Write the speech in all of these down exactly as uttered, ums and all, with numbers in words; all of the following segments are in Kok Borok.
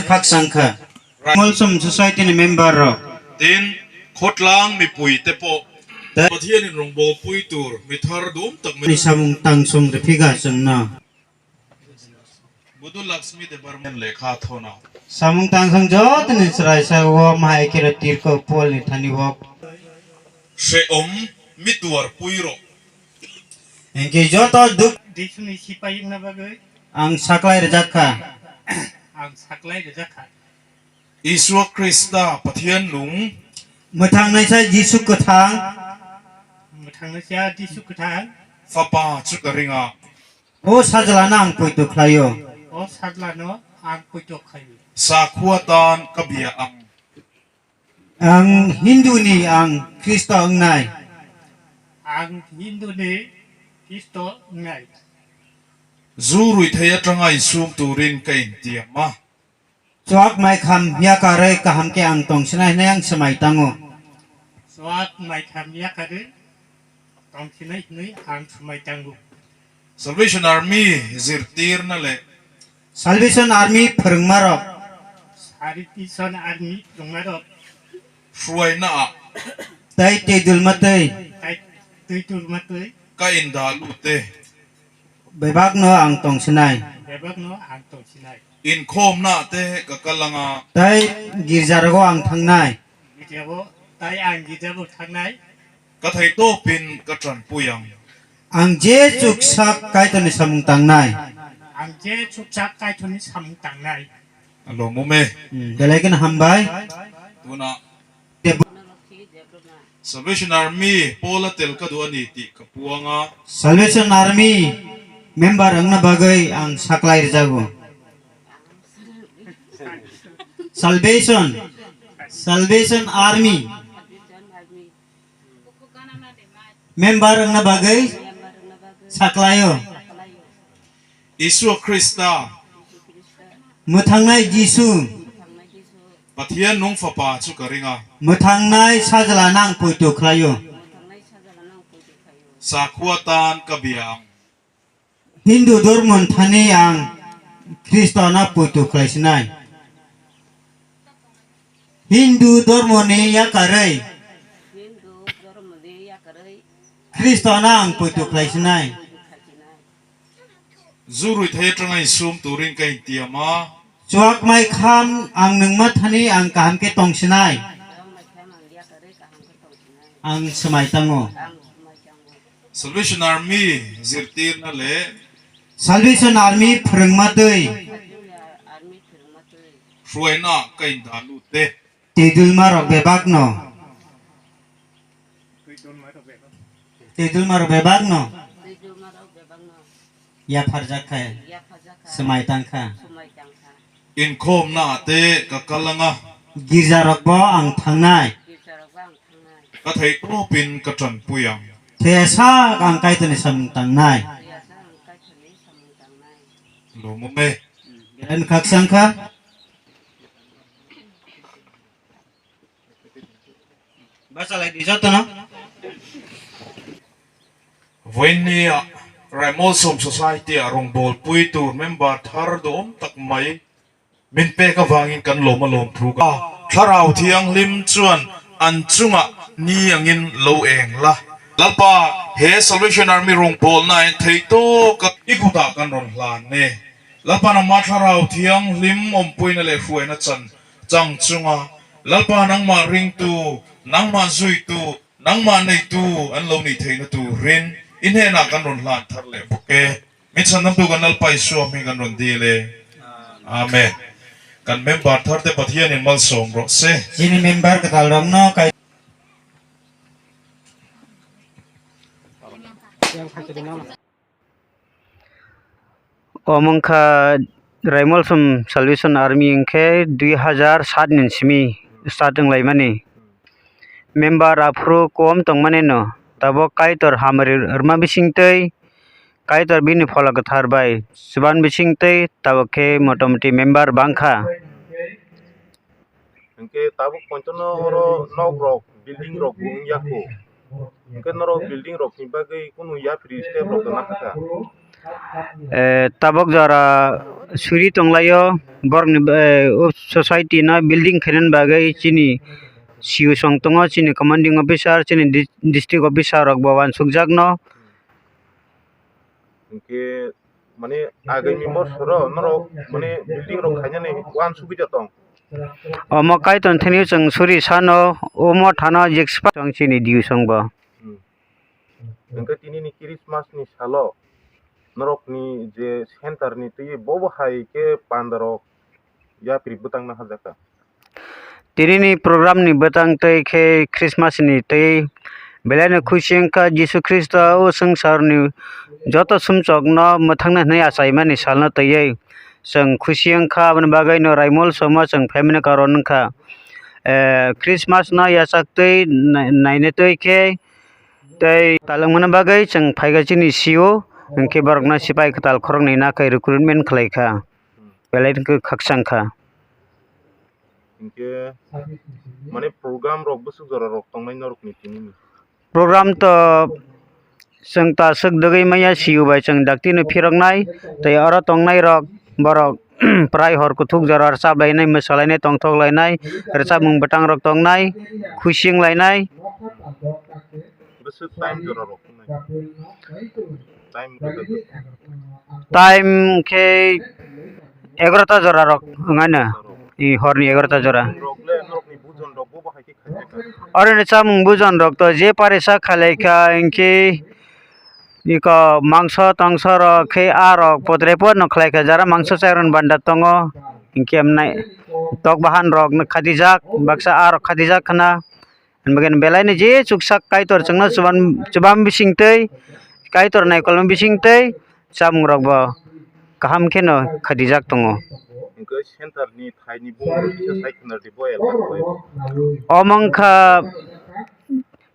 Khak sangkha. Molsom society ni member rok. Tin, khotlang mipui tepo. Te- Pathian in rongbol pui tur, mithar dum tak ni samung tangsong riphiga chwngno. Budu Lakshmi Debbarma lekha thona. Samung tangsong jotoni chwrai sa o mahai kira tirko Paul ni thani wok. Se om mituar puiro. Engke joto duk. Disuni sipai wngna bagwi. Ang saklai rwjak kha. Ang saklai rwjak kha. Isua Krista Pathian nung. Mwthangnaisa Jisu kwthang. Mwthangnaisa Jisu kwthang. Papa chukaringa. O sajlano ang poito khlaio. O sajlano ang poito khlaio. Sakhuatan kabia ang. Ang Hindu ni ang Kristo wngnai. Ang Hindu ni Kristo wngnai. Jurui thaya tangai sum turin kain tiama. Chuak mai kham yakarwi kaham khe ang tongsinai hwnwi ang swmai tango. Chuak mai kham yakarwi tongsinai hwnwi ang swmai tango. Salvation Army jirtirna le. Salvation Army phwrwngmarok. Salvation Army phwrwngmarok. Suaina a. Tai tei dulmatwi. Tai tei dulmatwi. Ka inda lute. Bebakno ang tongsinai. Bebakno ang tongsinai. Inkhomna te kakalanga. Tai girjarogo ang thangnai. Girjabo, tai ang girjabo thangnai. Kathai topin katran puyang. Ang je chuksak Kaitorni samung tangnai. Ang je chuksak Kaitorni samung tangnai. Alo mume. Hmm, belai kheno hambai. Tuna. Salvation Army, Paula tel kadu ani ti kapuanga. Salvation Army member wngna bagwi ang saklai rwjago. Salvation, Salvation Army member wngna bagwi saklaio. Isua Krista. Mwthangnai Jisu. Pathian nung papa chukaringa. Mwthangnai sajla nang poito khlaio. Sakhuatan kabiang. Hindu dormo thani ang Kristo na poito khlaisinai. Hindu dormo ni yakarwi. Hindu dormo ni yakarwi. Kristo na ang poito khlaisinai. Jurui thai tangai sum turing kai tiama. Chuak mai kham ang nungma thani ang kaham khe tongsinai. Ang swmai tango. Salvation Army jirtirna le. Salvation Army phwrwngma twi. Suaina kain dalu te. Twi dulma rok bebak no. Twi dulma rok bebak no. Yapharjak kha. Swmai tang kha. Inkhom na te kakalanga. Girja rok bo ang thangnai. Kathai topin katran puyang. Thesa ang Kaitorni samung tangnai. Lomo me. Ang khak sang kha. Bachalai di jotono. Vainia Raimolsom Society a rongbol pui tur member thar dom tak mai min pek avangin kan lom alom thuk a. Thlarau Thianghlim chuan an chunga ni angin lo eng la. Lalpa, he Salvation Army rongbawlna en thei tawk a, i kutah kan rawn hlan nge. Lalpa, nangma Thlarau Thianghlim awmpuina leh hruaina chan chang chunga, Lalpa, nangmah ringtu, nangmah zuitu, nangmah neitu an lo nih theihna turin i hnenah kan rawn hlan thar leh bawk e. Min chhandamtu kan Lalpa Isua hming kan rawn dil e. Amen. Kan member tharte Pathianin malsawm rawh se. Chini member kwtal rokno kai. Omo wngkha Raimolsom Salvation Army hwnkhe dui hazar sat ni simi start wnglaimani. Member aphuru kom tongmani no, tabok Kaitor hamari rwma bisingtwi Kaitor bini phola kwthar bai chuban bisingtwi tabok khe motamoti member bangkha. Hwnkhe tabuk poito no oro nok rok, building rok bo wngya kho. Hwnkhe norok building rok ni bagwi kunu yapri step rok tong naha kha. Eh, tabok jora suri tonglaio, borokni, eh, o society no building khainani bagwi chini C O song tongo, chini commanding officer, chini di-, district officer rok bo uansukjakno. Hinkhe, mane, agami bosoro norok, mane, building rok khainani uansugwi tong? Omo Kaitor thani chwng suri sano, omo thano jiksa tong chini D O song bo. Hmm. Hwnkhe tinini Christmas ni salo norokni je center ni twi bobo hai khe pandarok yapri bwtang naharjakha. Tinini program ni bwtang twi khe Christmas ni twi belai no khusi wngkha Jisu Khristo o swngchar ni joto sumchok no mwthangna hwnwi achaimani salno twiwi chwng khusi wngkha. Aboni bagwi no Raimol somo chwng phaimani karon wngkha, eh, Christmas no yachaktwi nai-, nainwi twi khe Tei talwngmani bagwi chwng phaikha chini C O, hinkhe borokno sipai kwtal khoroknwi nakhai recruitment khlaikha, belai khe khakchangkha. Hinkhe, mane, program rok bwswk jora rok tongnai norokni tinini? Program to chwng ta swk dwgwi manya C O bai chwng daktino phiroknai, tei oro tongnai rok borok prai hor kuthuk jora rwchap lainai, mwsa lainai, tongthok lainai, rwchapmung bwtang rok tongnai, khuising lainai. Bwswk time jora rok wngnai? Time kwthwk kwthwk? Time khe egarota jora rok wngnai no. I horni egarota jora. Rok le norokni bujon rok bo bahai khe khaijak kha? Oro ni chamung bujon rok to je pare sa khalai kha, hinkhe iko mangso tongso rok khe a rok potre pono khlai kha, jara mangso chairman banda tongo, hinkhe amnai tok bahan rok khatijak, baksa a rok khatijak khna. Hwnba khe belai no je chuksak Kaitor chwngno chubam, chubam bising twi, Kaitor naikolma bising twi chamung rok bo kaham kheno khatijak tongo. Hinkhe center ni thai ni bumung rok kisa sai khna di bo elak bai. Omo wngkha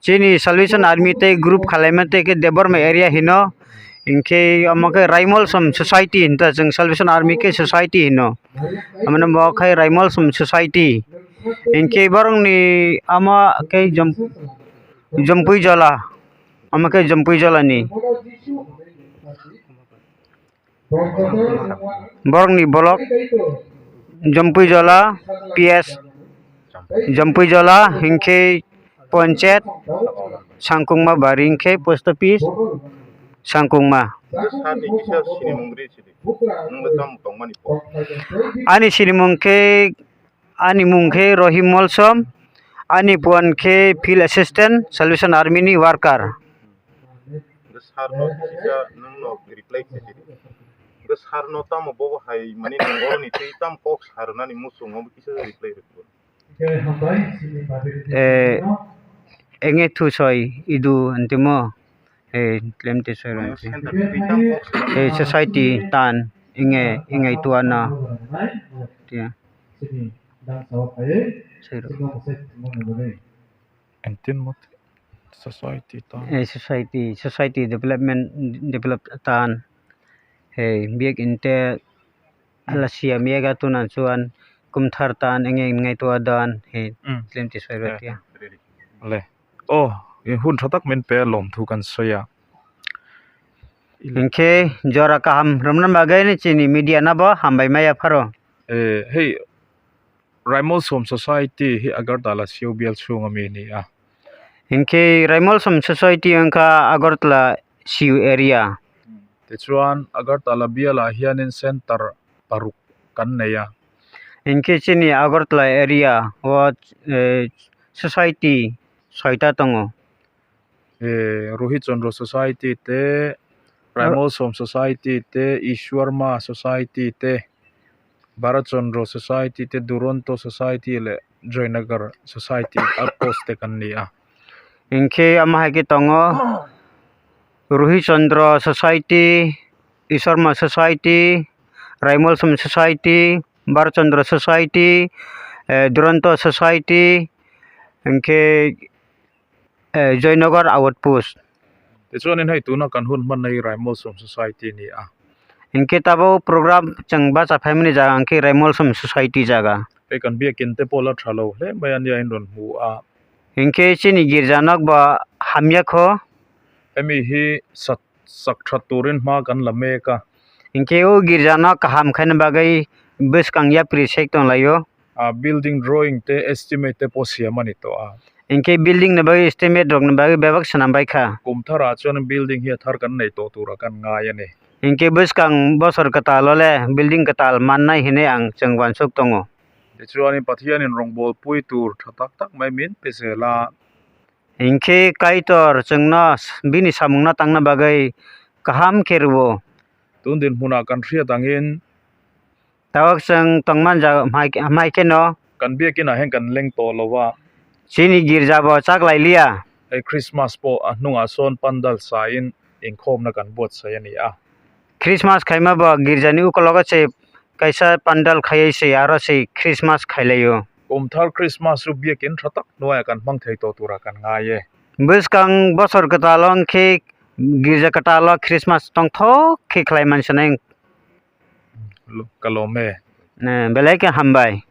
chini Salvation Army tei group khalaima tei khe Debbarma area hino, hinkhe omo khe Raimolsom Society hinta chwng Salvation Army khe society hino. Amano bo khai Raimolsom Society. Hinkhe borokni ama khe Jom-, Jompui Jola. Ama khe Jompui Jolani. Borokni bolok Jompui Jola, P S Jompui Jola, hinkhe Ponchayat Sangkungma Bari, hinkhe Post Office Sangkungma. Sir ni kisa sinimung ri sidi. Nwng le tamo tongmani po? Ani sinimung khe, ani mung khe Rohim Molsom, ani puan khe Field Assistant, Salvation Army ni worker. Hwnkhe sir no kisa nwng no reply khe sidi. Hwnkhe sir no tamo bobo hai mani nwng oroni twi tamo kok sa rwnani muchungo bo kisa reply rwdi. Eh, enge thu soi idu antimo, eh, klem te soi rong te. Eh, society tan inge, inge tuana. Tia. Soi rong. Entin mot society tan. Eh, society, society development, develop tan. Hei, biak inte ala sia miyaga tunan chuan kumthar tan enge ngai tua dan he. Hmm. Tlem ti soi. Eh, tia. Le. Oh, e hun thatak min pe lom thu kan soya. Hinkhe jora kaham romna bagwi ni chini media na bo hambai maya pharo. Eh, hei, Raimolsom Society hi Agartala C O B L chhungo mini a. Hinkhe Raimolsom Society wngkha Agartala C U area. Te chuan Agartala biala hianin center paruk kan nei a. Hinkhe chini Agartala area o, eh, society soita tongo. Eh, Rohit Chandra Society te, Raimolsom Society te, Ishwarma Society te, Bharat Chandra Society te, Duronto Society le Joynagar Society a post te kan ni a. Hinkhe ama hai khe tongo Rohit Chandra Society, Ishwarma Society, Raimolsom Society, Bharat Chandra Society, eh, Duronto Society, hinkhe eh, Joynagar Outpost. Te chuan in hai tuna kan hun hmannai Raimolsom Society ni a. Hinkhe tabuk program chwng bacha phaimani jaga hinkhe Raimolsom Society jaga. Tei kan biakin te pola thalo hle maya ni a in ron hmu a. Hinkhe chini girja nok ba hamya kho. Emi hi sat Chakthrat turin hma kan la me ka. Hinkhe o girja no kaham khaina bagwi bwskang yapri sek tong lai o. A building drawing tei estimate tei posia mani to a. Hinkhe building ni bagwi estimate rok ni bagwi bebak swnam bai kha. Kumthar achon building hiya thar kan nai to tura kan ngai ani. Hinkhe bwskang bosor kwtal o le building kwtal mannai hinwi ang chwng uansuk tongo. Techu ani pathiani rongbol pui tur tha tak tak mai min pese la. Hinkhe Kaitor chwngno bini samungno tangna bagwi kaham khe rwo. Tun din hmuna kan thria tangin. Tabok chwng tongman jaga hmai, hmai kheno. Kan biya kina heng kan leng to lowa. Chini girja bo chak lai liya. Ei Christmas po a hnung ason pandal sain ingkhomna kan buat saya ni a. Christmas khaima bo girjani ukologo se kaisa pandal khaiwi se aro se Christmas khailaio. Kumthar Christmas o biya kin tha tak nuaya kan hmang thai to tura kan nga ye. Bwskang bosor kwtal o hinkhe girja kwtal o Christmas tongthok khe khlai man sanai. Lo-, kalome. Ne, belai khe hambai.